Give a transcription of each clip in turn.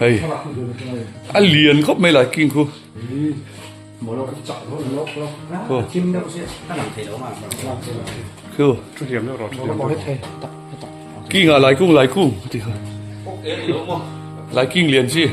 Hei a lian khawp mai lai king khu. Khu. King ah lai kung lai kung ti kha. Lai king lian chi.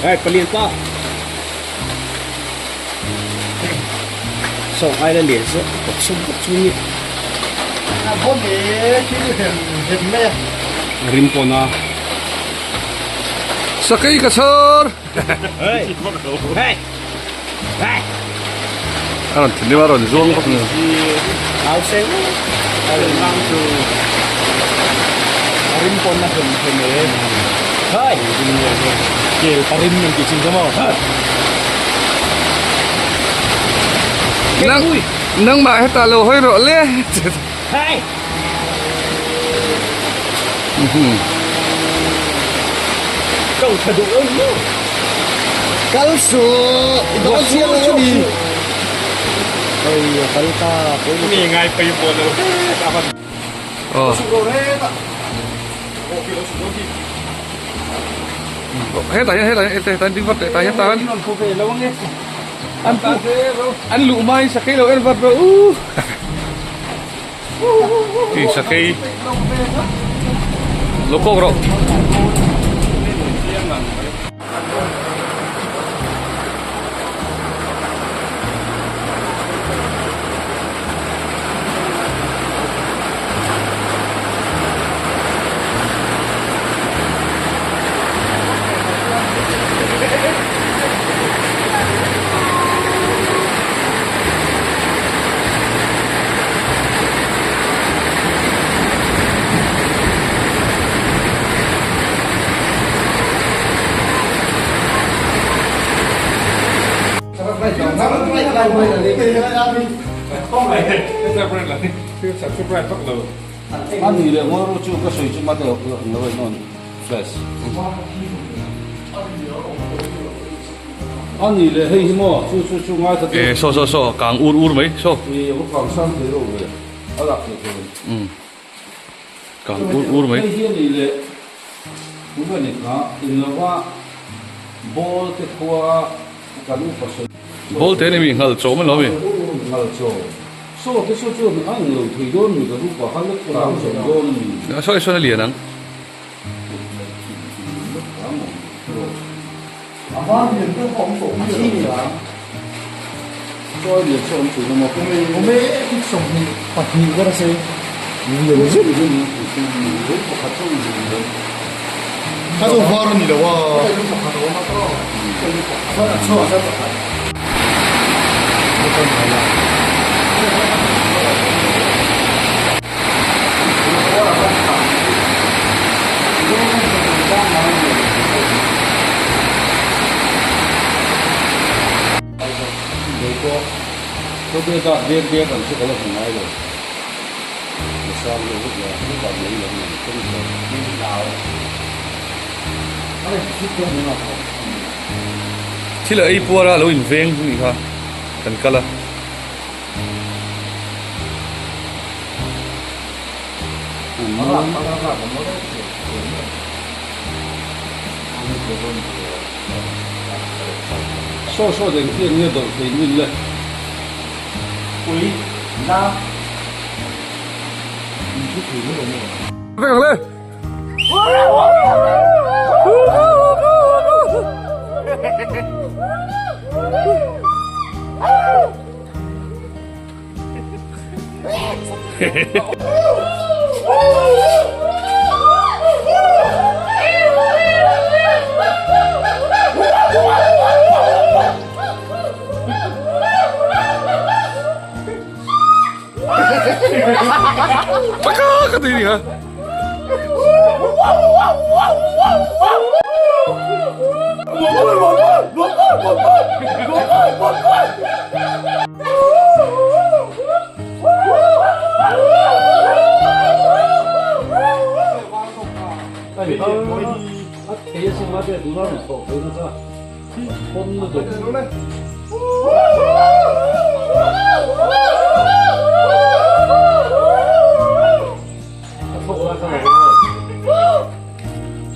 Hey, palian pa. Song ai la lian se, bok sum bok chu ni. Rim pawna. Sakei ka chhar. Hey. Hey. Hey. A rawn thinrim a rawn zuang bawk ni. Au seng. Au chu. Rim pawn na hem hem e. Hey. Kel parim min ti chin chamo. Nang nangmah heta lo hawi rawh le. Hey. Kau tha duh eng maw? Kal suh, i dawn chiang lo a ni. Hei a kal ta, pawi Mi ngai pei pawh lo a van. Aw. Hetah hian hetah hian hetah hian ding vat teh tah hian tan. An an luh hmain sakei lo en vat rawh u. Tih sakei lo kawk rawh. A ni leh ngawi ru chu ka sawi chu mate ang lo en awn flash. A ni leh hei hi maw chu chu chu ngaithla E saw saw saw kang ur ur mai saw. E a va kang sang thei lo ve a lak thei thei. Um kang ur ur mai. Hei hi a ni leh tunge ni kha inlova ball te khua kan upa sawi. Ball te ni mi nghal chaw mai lo mi. Nghal chaw saw te saw chuan a ang lo thei dawn mi kan upa kha lek kang zawm dawn mi. Saw sawn a lian ang. Thil a ei puar a lo inveng nih kha kan kal a. Saw saw deng khi eng nge dawrh thei min le. Pui na Vek ang le. tui ni kha.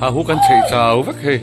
Ha hu kan chei chau vek hei.